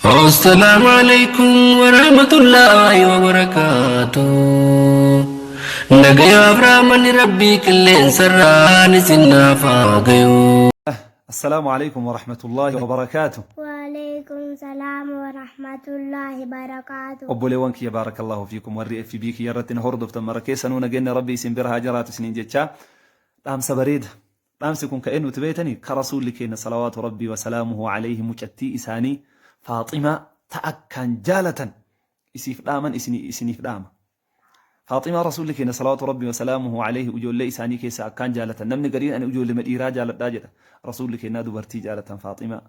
Assalaamu alaikum warahmatullaahi wabarakaatu. Nagayaaf rahmanni Rabbii qilleensarraan isin naaf haa gayu. Assalaamu alaikum warahmatullaahi wabarakaatu. Waalaikum salaam warahmatullahi barakaatu. Obboleewwan kiyya, baarakallaahu fiikum, warri FB kiyya irratti na hordoftan mara keessanuu nageenya Rabbii isin bira haa jiraatu isiniin jechaa, dhaamsa bareeda. Dhaamsi kun ka'ee nuti beeytanii ka Rasuulli keenya salawaatu Rabbii wasalaamuhu alayhi mucattii isaanii Faaximaa ta akkaan jaalatan isiif dhaaman isiniif dhaama. Faaximaa Rasuulli keenya salawaatu Rabbii wasalaamuhu alayhi ijoollee isaanii keessaa akkaan jaalatan. Namni gariin ani ijoollema dhiiraa jaaladhaa jedha. Rasuulli keenyaa dubartii jaalatan, Faaximaa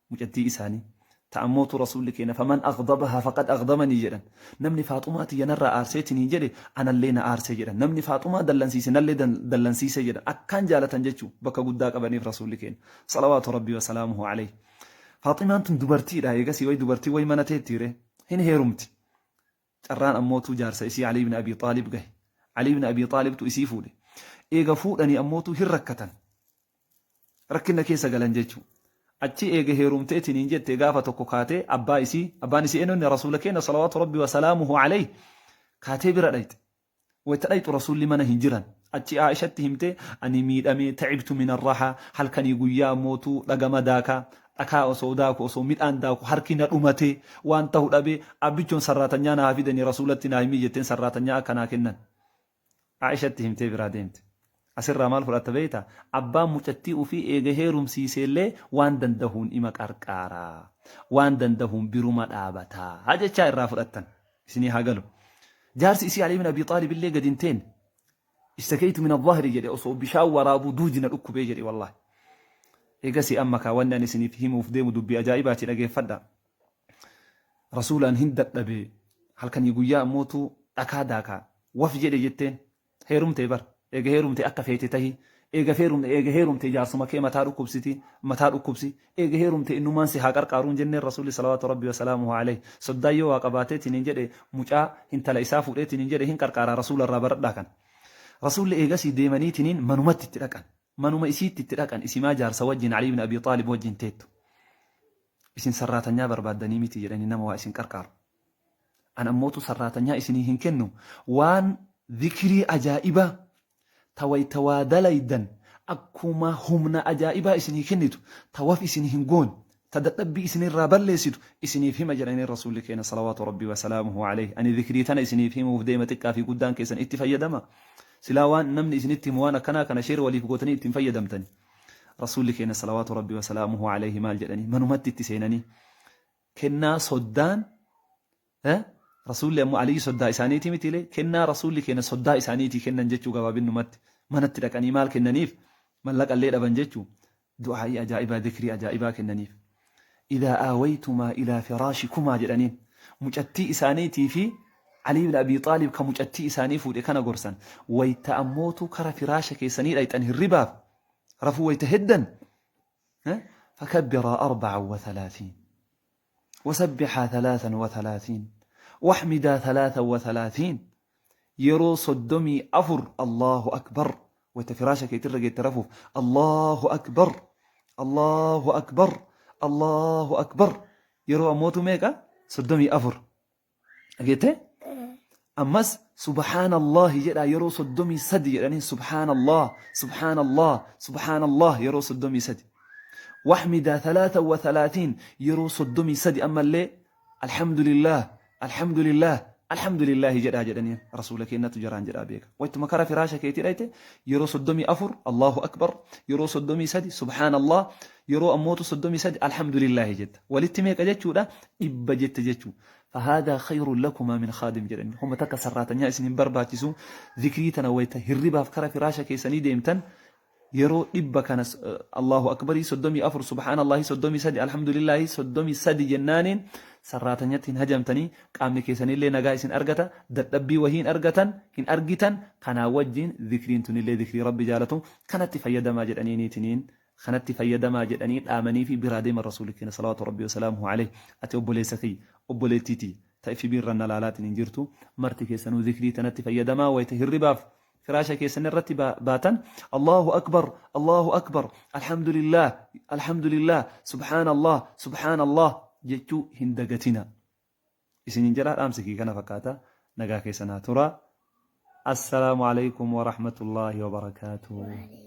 mucattii isaanii. Ta ammootu Rasuulli keenya faman aghdabahaa faqad aghdabanii jedhan. Namni Faaxumaa tiyya narraa aarseetiin hin jedhe anallee na aarsee jedhan. Namni Faaxumaa dallansiise nallee dallansiise jedhan. Akkaan jaalatan jechuu, bakka guddaa qabaniif Rasuulli keenya salawaatu Rabbii wasalaamuhu alayhi. Faaximaan tun dubartiidha. Eegasii way dubartii way mana teettiire hin heerumti. Carraan ammootuu jaarsa isii Alii ibn Abii Xaalib gahe. Alii ibn Abii Xaalibtu isii fuudhe. Eega fuudhanii ammootuu hin rakkatan. Rakkinna keessa galan jechuu. Achi eega heerumteetiniin jette gaafa tokko kaatee abbaa isii, abbaan isii eenyuun? Rasuula keenya salawaatu Rabbi wa salaamuhu alayhi, kaatee bira dhayxe. Wayta dhayxu Rasuulli mana hin jiran. Achi Aa'ishatti himtee, ani miidhamee, ta'ibtu min arrahaa, halkanii guyyaa ammootuu dhagama daakaa, dhakaa osoo daaku, osoo midhaan daaku harki na dhumatee, waan tahu dhabee, abbichoon sarraatanyaa na haa fidanii Rasuulatti naa himii jetteen sarraatanyaa akka naa kennan Aa'ishatti himtee biraa deemte. Asirraa maal fudhatta beektaa? Abbaan mucattii ufii eega heerumsiiseellee waan dandahuun ima qarqaara. Waan dandahuun biruma dhaabata jechaa irraa fudhattan. Isinii haa galu. Jaarsi isii Ali ibn Abi Xaalib illee gadi hin teenne. Ishtakaytu min adh-dhahri jedhe, osoo bishaan waraabuu duudi na dhukkubee jedhe wallahi. Eegasii amma kaa wanni ani isiniif himuuf deemu dubbii ajaa'ibaati, dhageeffadhaa. Rasuulaan hin dadhabee, halkanii guyyaa ammootu dhakaa daakaa waf jedhe jetteen. Heerumtee bar. Eega heerumte akka feete tahi. Eega feerumte, eega heerumte jaarsuma kee mataa dhukkubsiti, mataa dhukkubsi. Eega heerumte innumaan si haa qarqaaruun jenneen Rasuulli salawaatu Rabbii wasalaamuhu alayhi. Soddaan yoo waa qabaateetiin hin jedhe, mucaa hintala isaa fuudheetiin hin jedhe hin qarqaaraa, Rasuula irraa baradhaa kana. Rasuulli eegasii deemaniitiniin manumatti itti dhaqan. Manuma isiitti itti dhaqan, isimaa jaarsa wajjin Ali ibn Abi Xaalib wajjin teettu. Isin sarraatanyaa barbaaddanii miti jedhanii, nama waa isin qarqaaru. An ammootu sarraatanyaa isinii hin kennu, waan zikrii ajaa'ibaa ta wayta waa dalaydan akkuma humna ajaa'ibaa isinii kennitu, ta waf isin hin goone, ta dadhabbii isinirraa balleessitu isiniif hima jedhanii Rasuulli keenya salawaatu Rabbii wasalaamuhu alayhi. Ani zikrii tana isiniif himuuf deema, xiqqaa fi guddaan keessan itti fayyadama. Silaa waan namni isinitti himu waan akkanaa kana share waliif gootanii ittiin fayyadamtani. Rasuulli keenya salawaatu Rabbii wasalaamuhu alayhi maal jedhanii manumatti itti seenanii kennaa soddaan, Rasuulli ammoo Aliyyi soddaa isaaniitii mitiilee, kennaa Rasuulli keenya soddaa isaaniitii kennan jechuu. Gabaabinnumatti manatti dhaqanii maal kennaniif? Mallaqa illee dhaban jechuu, du'aa'ii ajaa'ibaa, dhikrii ajaa'ibaa kennaniif. Idaa aawaytumaa ilaa firaashikumaa jedhaniin. Mucattii isaaniitii fi Ali ibn Abi Xaalib ka mucattii isaanii fuudhe kana gorsan. Wayta ammootu kara firaasha keessanii dhayxan, hirribaaf rafuu wayta heddan, fakabbiraa 34 wasabbihaa 33 waxmidaa 33, yeroo 34 Allahu akbar. Wayta firaasha keetirra geette rafuuf Allahu akbar, Allahu akbar, Allahu akbar, yeroo ammootu meeqa? 34. Dhageettee? Ammas subhaanallahi jedhaa yeroo 33 jedhanii, subhaanallah, subhaanallah, subhaanallah yeroo 33. Waxmidaa 33 yeroo 33, ammallee alhamdulillah, alhamdulillah, alhamdulillahi jedhaa jedhanii Rasuula keenyatu jaraan jedhaa beeka. Waytuma kara firaasha keetii dhayte yeroo 34 Allahu akbar, yeroo 33 subhaanallah, yeroo ammootu 33 alhamdulillahi jetta. Walitti meeqa jechuudha? 100 jette jechuu. Fahaadaa khayrun lakumaa min khaadim jedhani. Homa takka sarraatanyaa isin hin barbaachisu. Zikrii tana wayta hirribaaf kara firaasha keessanii deemtan yeroo 100 kana Allahu akbarii 34, subhaanallahi 33, alhamdulillahi 33 jennaaniin sarraatanyatti hin hajamtanii, qaamni keessanillee nagaa isin argata, dadhabbii wahii hin argatan, hin argitan. Kanaa wajjin zikriin tunillee zikrii Rabbi jaalatu, kanatti fayyadamaa jedhaniiniitiniin, kanatti fayyadamaa jedhanii dhaamanii fi biraa deeman Rasuulli keenya salawaatu Rabbii wasalaamuhu alayhi. Ati obboleessa kiyya, obboleettii tiyya ta FB irra na laalaatiin hin jirtu, marti keessanuu zikrii tanatti fayyadamaa. Wayta hirribaaf firaasha keessan irratti baatan Allahu akbar, Allahu akbar, alhamdulillah, alhamdulillah, subhaanallah, subhaanallah. jechuu hin dagatina. Isiniin jedhaa dhaamsi kiyya kana fakkaata. Nagaa keessa naa tura. Assalaamu alaikum wa rahmatullaahi wa barakaatuh.